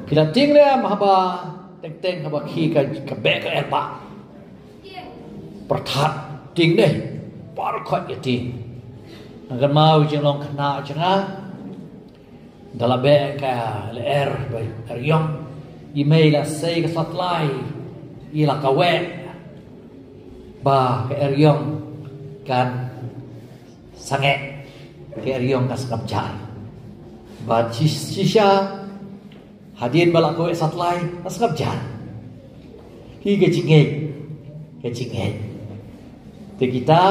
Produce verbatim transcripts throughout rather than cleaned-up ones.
Ki la tieng lem haba teng teng haba khie ka, ka beh ka er ba pyrthat tieng dei. Baroh khoit ki tieng. Ngan kynmaw jinglong khynnah jong nga. Da la beh ka lyer ba er ïong, i mei la sei ka satlai, i la kaweh ba ka er ïong kan sangeh, ka er ïong kan sngap jar. Bad shi- shisha hadien ba la kaweh satlai, kan sngap jar. Hi ka jingngeit, ka jingngeit. Te kita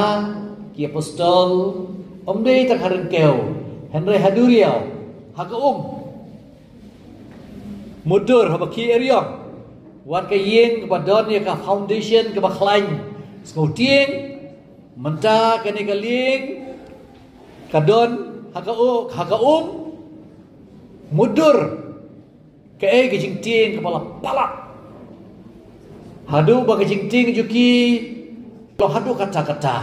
ki apostol ym dei tang ha ryngkew, hynrei ha duriaw, ha ka um. Mutdur haba khie er ïong, wat ka ïing kaba don ïa ka foundation kaba khlaiñ, sngewtieng. Mynta kane ka lieng ka don ha ka u- ha ka um. Mutdur, kaei ka jingtieng kaba la palat, haduh ba ka jingtieng jong ki la haduh katta katta,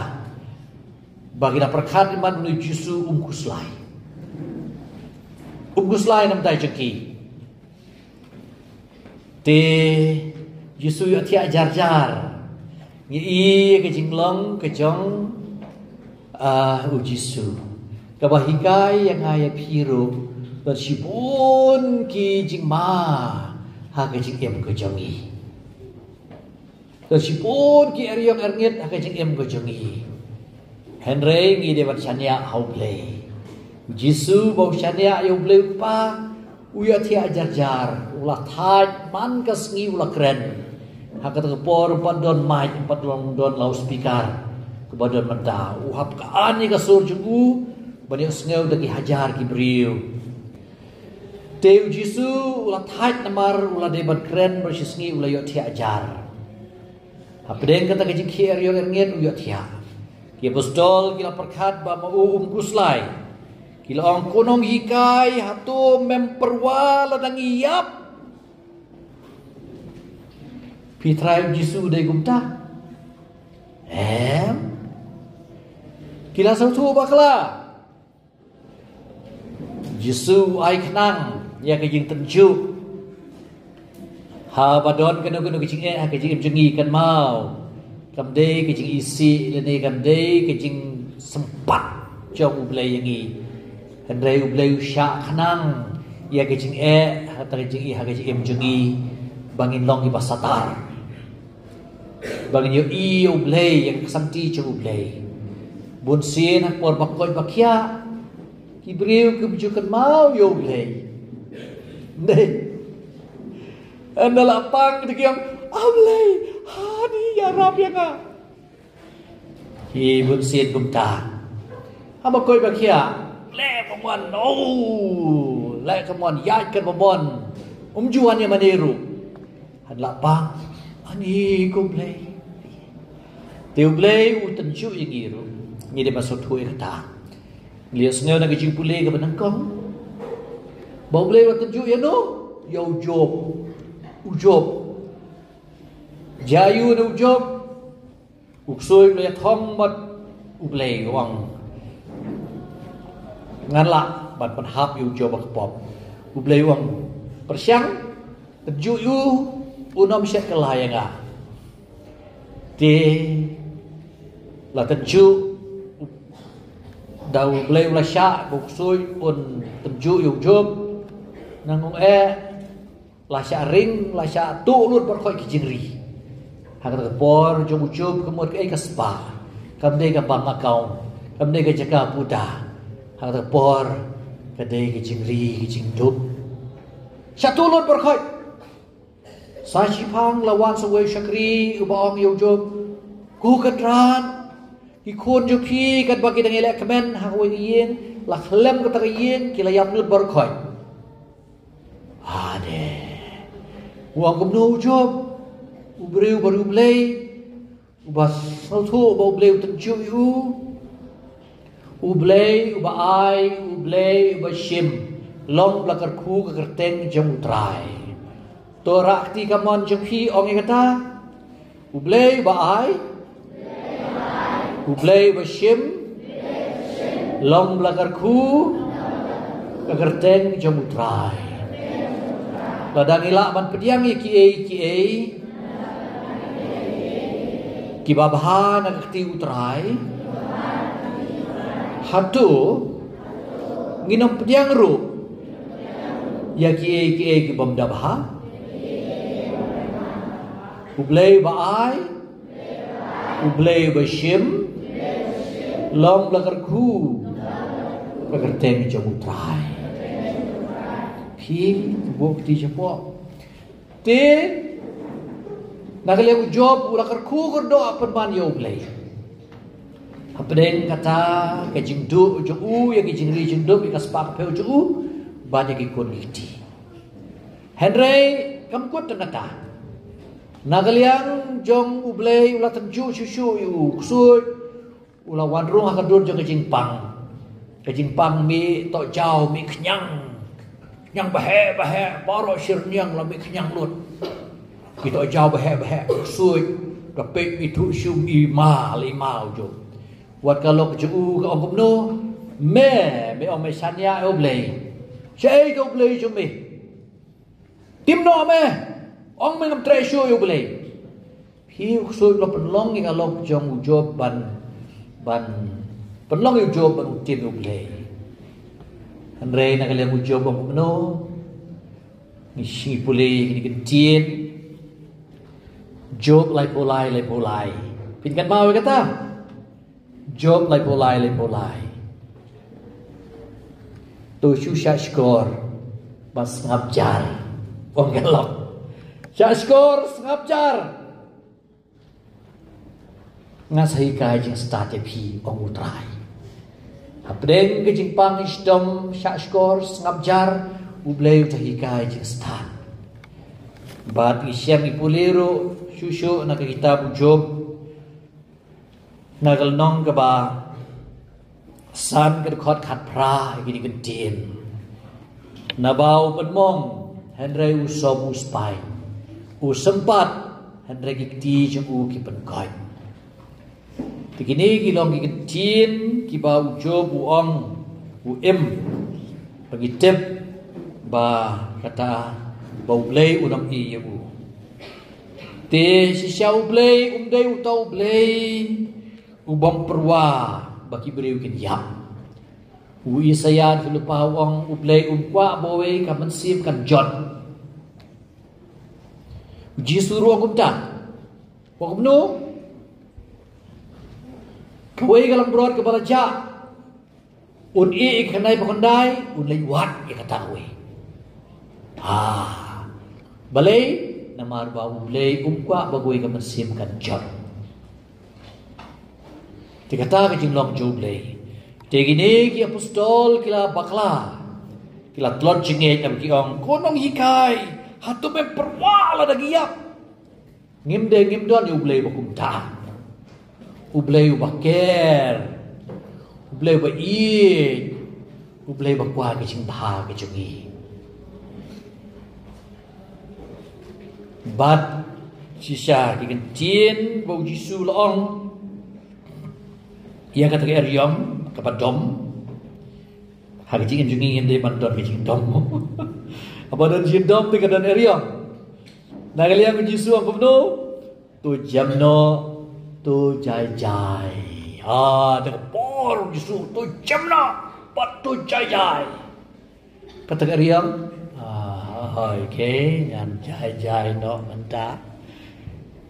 ba ki la pyrkhat ïa man u Jisu um khuslai. Um khuslai na bynta jong ki. Te Jisu ïohthiah jar jar. Ngi i ka jinglong ka jong, ah, u Jisu, kaba hikai ïa nga ïa phi ruh, ba shibun ki jingma ha ka jingim ka jong ngi. Ka shibun ki er ïong er ngit ha ka jingim ka jong ngi. Hynrei ngi dei ban shaniah ha U Blei. U Jisu ba u shaniah ïa U Blei u Kpa, u ïohthiah jar jar, u la thait man ka sngi u la kren. Ha kata ka por ym pat don mic, ym pat don, don loudspeaker kaba don mynta. U hap ka an ïa ka sur jong u ban ïohsngew da ki hajar ki briew. Te u Jisu u la thait namar u la dei ban kren, ba shi sngi u la ïohthiah jar. Hapdeng kata ka jingkhie er ïong er ngit u ïohthiah. Ki apostol ki la pyrkhat ba ma u um khuslai. Ki la ong, ko nonghikai, hato mem pyrwa lada ngi ïap? Phi tharai u Jisu u dei kumta? Em. Ki la sngewthuh bakla. Jisu u ai khnang ïa ka jingtynjuh. Haba don kano kano ka jingeh ha ka jingim jong ngi, kynmaw, kam dei ka jingisih lane kam dei ka jingsympat jong U Blei ïa ngi. Hynrei U Blei u shah khnang ïa ka jingeh ha ka jingim, ha ka jingim jong ngi, ba ngin long kiba satar, ba ngin ïohi ïa U Blei, ïa ka ksanti jong U Blei. Bunsien ha ka por ba koit ba khiah, ki briew kim ju kynmaw ïa U Blei. Dei. Ynda la pang te ki ong, "A Blei, hani ïarap ïa nga." Hi bunsien kumta. Haba koit ba khiah, leh ba mon, oh, leh ka mon, ïaid ka ba mon. Um ju wan ïa mane ruh. Hynda la pang, ani ko Blei. Te U Blei u tynjuh ïa ngi ruh. Ngi dei ban sngewthuh ïa kata. Ngi ïohsngew na ka jingpule kaba nyngkong ba U Blei u la tynjuh ïano? Ïa u Job. U Job. Jia aiu na u Job? U ksuid u la ïathong bad U Blei u ong, ngan lah ban pynhap ïa u Job ha ka pop. U Blei u ong, pyrshang, tynjuh ïa u, un ym shet kylla ïa nga. Te la tynjuh, da U Blei u la shah ba u ksuid un tynjuh ïa u Job. Nang ong eh, la shah ring, la shah tuh lut baroh khoit ki jingri. Ha kata ka por jong u Job ka mut kaei, ka spah. Kam dei ka bank account, kam dei ka jaka puta. Ha kata ka por ka dei ka jingri, ka jingdup. Shah tuh lut baroh khoit. Sa shiphang la wan sa uwei u shakri uba ong ïa u Job, ko Kynrad, ki khun jong phi katba ki dang ïaleh kmen ha kawei ka ïing, la khlem kata ka ïing, ki la ïap lut baroh khoit. Ade. U ong kumno u Job? U briew bariewblei, uba sngewthuh ba U Blei u tynjuh ïa u. U Blei uba ai, U Blei uba shim. Long ba la kyrkhu ka kyrteng jong U Trai. To rah kti kamon jong phi, ong ïa kata. U Blei uba ai, U Blei uba shim, long ba la kyrkhu ka kyrteng jong U Trai. Lada ngi lah ban pdiang ïa kiei kiei kiba bha na ka kti U Trai, hato ngin ym pdiang ruh ïa kiei kiei ki bym da bha? U Blei ba ai, U Blei ba shim, long ba la kyrkhu ka kyrteng jong U Trai. Phi, buh kti shapoh. Te na ka liang u Job u la kyrkhu kyrdoh pynban ïa U Blei. Hapdeng kata ka jingduh jong u ïa ki jingri jingdup, ïa ka spah ka phew jong u bad ïa ki khun ki kti. Hynrei kam kut tang kata. Na ka liang jong U Blei u la tynjuh shuh shuh ïa u, ksuid u la wan rung ha ka dur jong ka jingpang. Ka jingpang mih tohjaw, mih khñiang, khñiang baheh baheh, baroh shi rynïeng la mih khñiang lut. Ki tohjaw baheh baheh, ksuid, ka peit mih thuh shum, i ma la i ma u Job. Wat ka lok jong u ka ong kumno: Me, me ong me shaniah ïa U Blei. Shaei ka U Blei jong me? Tim noh me, ong me ngam treh shuh ïa U Blei. Phi, u ksuid u la pynlong ïa ka lok jong u Job ban, ban pynlong ïa u Job ban u tim ïa U Blei. Hynrei na ka liang u Job ong kumno? Ngi shim, ngi pule ïa kine ki ktien. Job laiphew lai, laiphew lai. Phin kynmaw ïa kata? Job laiphew lai, laiphew lai. To shu shah shkor bad sngap jar, ong ka lok. Shah shkor, sngap jar. Nga sa hikai jingstad ïa phi, ong U Trai. Hapdeng ka jingpang, shitom, shah shkor, sngap jar, U Blei u sa hikai jingstad. Bad ngi shem, ngi pule ruh shuh shuh na ka kitab u Job, na ka lynnong kaba san, ka dkhot khatphra, ïa kine ki ktien: Naba u pynmong, hynrei u sop u spaiñ; u sympat, hynrei ki kti jong u ki pynkoit. Te kine ki long ki ktien kiba u Job u ong, u im, ba ngi tip ba kata ba U Blei un ym ïeh ïa u. Te shisha U Blei um dei uta U Blei u bym pyrwa ba ki briew kin ïap. U Isaïah u la pynpaw, u ong, U Blei um kwah ba uwei ka mynsiem kan jot. U Jisu ruh u ong kumta. Ong kumno? Kawei ka langbrot kaba la jah, un ïeh ïa ka khyndai ba khyndai, un leit wad ïa kata kawei. Ha. Balei? Namar ba U Blei um kwah ba kawei ka mynsiem kan jot. Te kata ka jinglong jong U Blei. Te kine ki apostol ki la bakla, ki la tlot jingngeit, naba ki ong, ko nonghikai, hato mem pyrwa lada ngi ïap? Ngim dei, ngim don ïa U Blei ba kumta. U Blei uba care, U Blei uba ïeit, U Blei uba kwah ka jingbha ka jong ngi. Bad shisha ki ktien ba u Jisu u la ong ïa kata ka eriong kaba dom. Ha ka jingim jong ngi ngim dei ban don ka jingdom. Haba don jingdom te ka don eriong. Na ka liang u Jisu u ong kumno? To jem noh, to jai jai. Ah, te ka por u Jisu, to jem noh bad to jai jai. Kata ka eriong, ah, hooid, ngan jai jai noh mynta.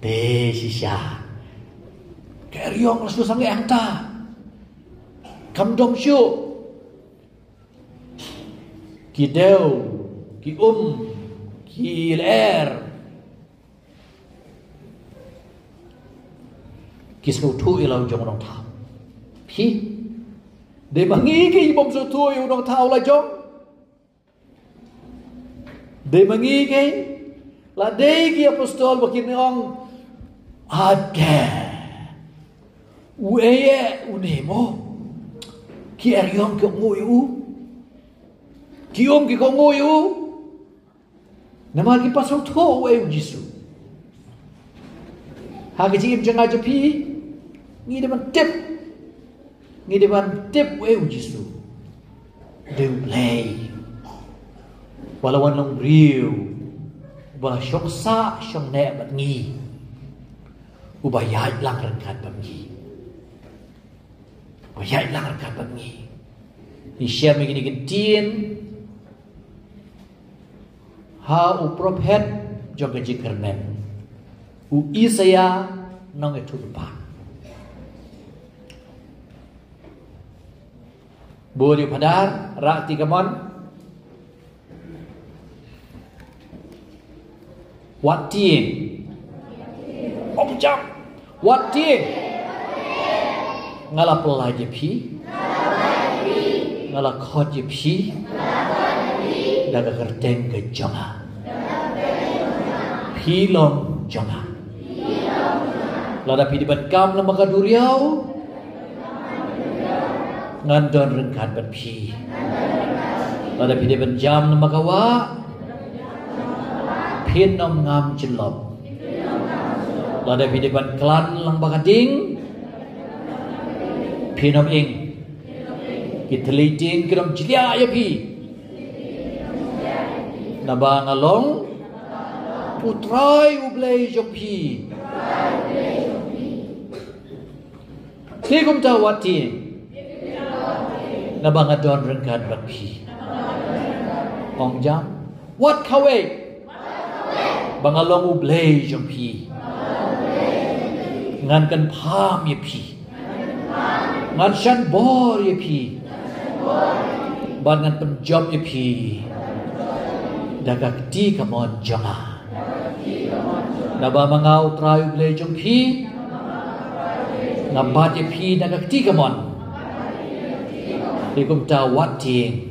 Te shisha ka eriong la shu sangeh hangta. Kam dom shuh. Ki dew, ki um, ki lyer, ki sngewthuh ïa la u jong u nongthaw. Phi, dei ma ngi ki bym sngewthuh ïa u nongthaw la jong? Dei ma ngi ki? La dei ki apostol ba kin ong, ate, uei une mo? Ki eriong ki kohnguh ïa u, ki um ki kohnguh ïa u. Namar kim pat sngewthuh uei u Jisu. Ha ka jingim jong nga jong phi, ngi dei ban tip. Ngi dei ban tip uei u Jisu. Dei U Blei. Ba la wan long briew, Uba shong sah shong neh bad ngi. Uba ïaid lang ryngkat bad ngi. Uba ïaid lang ryngkat bad ngi. Ngi shem ïa kine ki ktien ha u prophet jong ka jingkyrmen, u Isaïah nongïathuhlypa. Bun ïa u phadar, rah kti kamon. Wat tieng. Ong jam. Wat tieng. Nga la pyllait ïa phi. Nga la khot ïa phi da ka kyrteng ka jong nga. Phi long jong nga. Lada phi dei ban kam lyngba ka duriaw, ngan don ryngkat bad phi. Lada phi dei ban jam lyngba ka wah, phin ym ngam jyllop. Lada phi dei ban klan lyngba ka ding, phin ym ing. Ki thylliej ding kin ym jliah ïa phi. Naba nga long U Trai U Blei jong phi. Te kumta wat tieng. Naba nga don ryngkat bad phi. Ong jam. Wat khawei. Ba nga long U Blei jong phi. Ngan kynpham ïa phi. Ngan shan bor ïa phi. Bad ngan pynjop ïa phi da ka kti kamon jong nga. Naba ma nga U Trai U Blei jong phi, nga bat ïa phi da ka kti kamon. Te kumta wat tieng,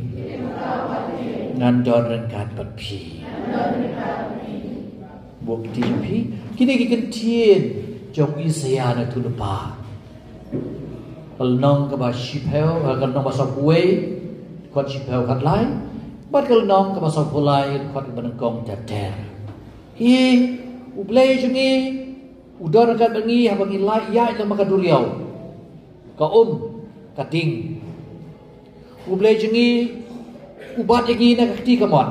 ngan don ryngkat bad phi. Buk ti phi. Kine ki ktien jong Isaïah nongïathuhlypa. Ka lynnong kaba shiphew, eh, ka lynnong ba sawphew wei, dkhot shiphew khatlai. Bad ka lynnong kaba sawphew lai, dkhot kaba nyngkong ter ter. Hi U Blei jong ngi u don ryngkat bad ngi haba ngi la ïaid lyngba ka duriaw, ka um, ka ding. U Blei jong ngi u bat ïa ngi na ka kti kamon.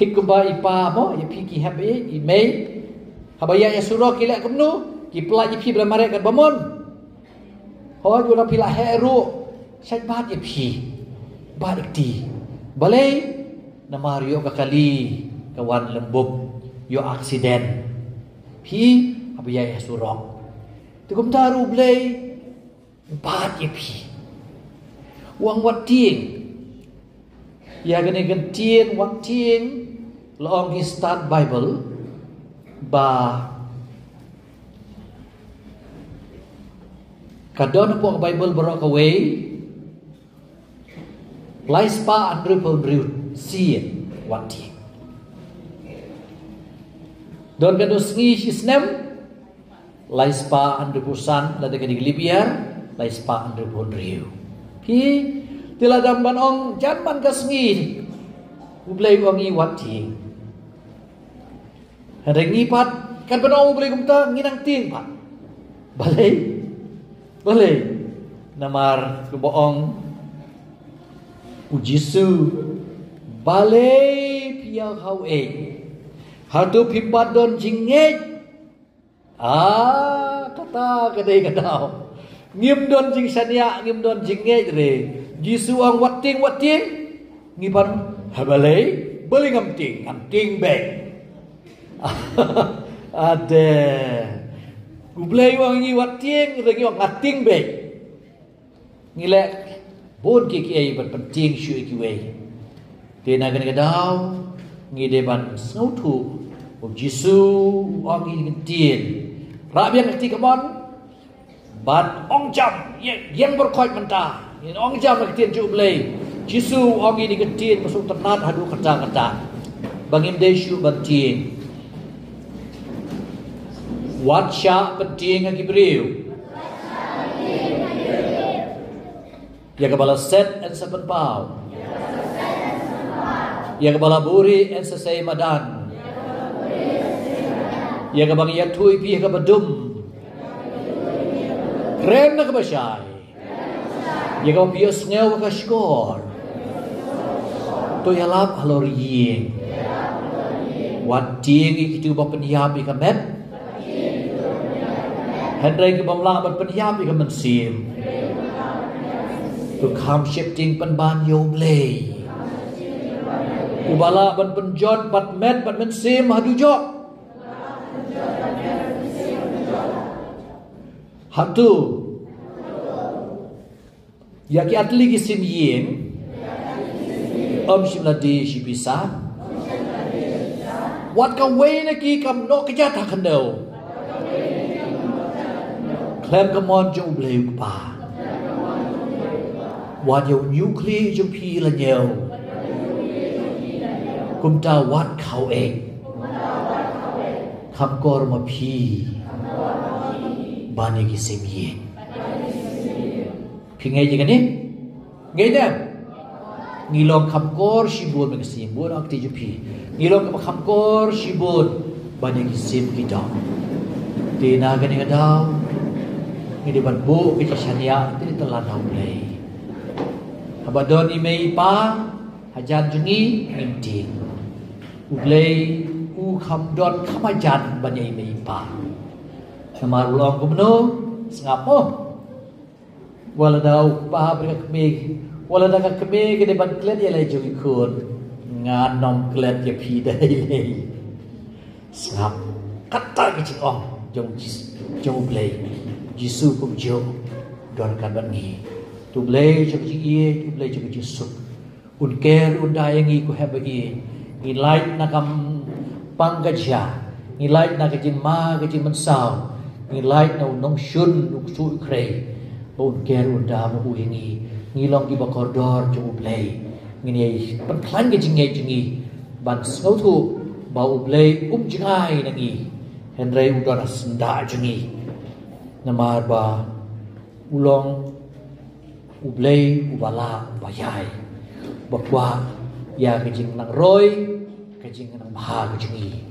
Thik kumba i pa mo ïa phi ki hep i, i mei. Haba ïaid ïa surok ki leh kumno, ki pyllait ïa phi ba la mareh katba mon. Hooid, wat la phi la heh ruh, shait bat ïa phi. Bat ïa kti. Balei? Namar ïoh ka kali ka wan lynbub, ïoh accident. Phi haba ïaid ïa surok. Te kumta ruh U Blei u bat ïa phi. U ong wat tieng. Ïa kane ka ktien wat tieng la ong ki stad Baibl ba ka don hapoh ka Baibl baroh kawei lai spah hynriewphew hynriew sien wat tieng. Don katno sngi shi snem? Lai spah hynriewphew san, lada ka dei ka leap year, lai spah hynriewphew hynriew. Phi, te lada ban ong jan man ka sngi U Blei u ong ngi wat tieng. Hynrei ngi pat, katba ong U Blei kumta, ngi nang tieng pat. Balei? Balei? Namar kumba ong U Jisu, balei phi ïa khaw ei? Hato phim pat don jingngeit? Ah, kata ka dei ka daw. Ngim don jingshaniah, ngim don jingngeit re. Jisu ong wat tieng, wat tieng. Ngi pat, ha balei? Balei ngam tieng, ngam tieng beit. Ade. U Blei u ong ngi wat tieng, re ngi ong nga tieng beit. Ngi leh bun kiei kiei ban pyntieng shuh ïa kiwei. Te na kane ka daw ngi dei ban sngewthuh, U Jisu u ong ïa ki ktien. Rah biang ka kti kamon bad ong jam, ïeng, ïeng baroh khoit mynta. Ngin ong jam ïa ka ktien jong U Blei. Jisu u ong ïa ki ktien ba sngewtynnat haduh katta katta ba ngim dei shuh ban tieng. Wat shah pyntieng ha ki briew. Ïa kaba la set yn sa pynpaw. Ïa kaba la buhrieh yn sa sei madan. Ïa kaba ngi ïathuh ïa phi ha kaba dum, kren na kaba shai. Ïa kaba phi ïohsngew ha ka shkor, to ïalap halor ïing. Wat tieng ïa kito ba pynïap ïa ka met, hynrei ki bym lah ban pynïap ïa ka mynsiem. To kham sheptieng pynban ïa U Blei, uba lah ban pynjot bad met bad mynsiem ha dujok. Hato ïa ki atli ki sim ïing ym shym la die shi pisa? Wat kawei na ki kam noh kjat ha khyndew khlem ka mon jong U Blei U Kpa. Wat ïa u nuclear jong phi la ñiew. Kumta wat khaw eh, kham kor ma phi ban ïa ki sim ïing. Phi ngeit ïa kane? Ngeit ne? Ngi long kham kor shibun, ngi sim bun akti jong phi. Ngi long kaba kham kor shibun ban ïa ki sim ki dong. Te na kane ka daw ngi dei ban buh ka jingshaniah te te la na U Blei. Haba don i mei i pa hajan jong ngi, ngim tieng. U Blei u kham don kham hajan ban ïa i mei i pa. Namar u long kumno? Sngap mo. Wat la da u kpa bad ka kmie, wat la da ka kmie ka dei ban klet ïa la jong i khun, ngan ym klet ïa phi da lei lei. Sngap. Kata ka jingong jong Jis-, jong U Blei. Jisu kumjuh don ryngkat bad ngi. To U Blei jong ka jingïeit, to U Blei jong ka jingsuk. Un ker un da ïa ngi, ko hep ba ïeit. Ngi lait na ka pang ka jia, ngi lait na ka jingma ka jingmynsaw, ngi lait na u nongshun u ksuid u khrei. Ba un ker un da ma u ïa ngi. Ngi long kiba kordor jong U Blei. Ngin ïa pynkhlaiñ ka jingngeit jong ngi ban sngewthuh ba U Blei um jngai na ngi, hynrei u don ha syndah jong ngi. Namar ba u long U Blei uba lah uba ïai, ba kwah ïa ka jingnang roi, ka jingnang bha ka jong ngi.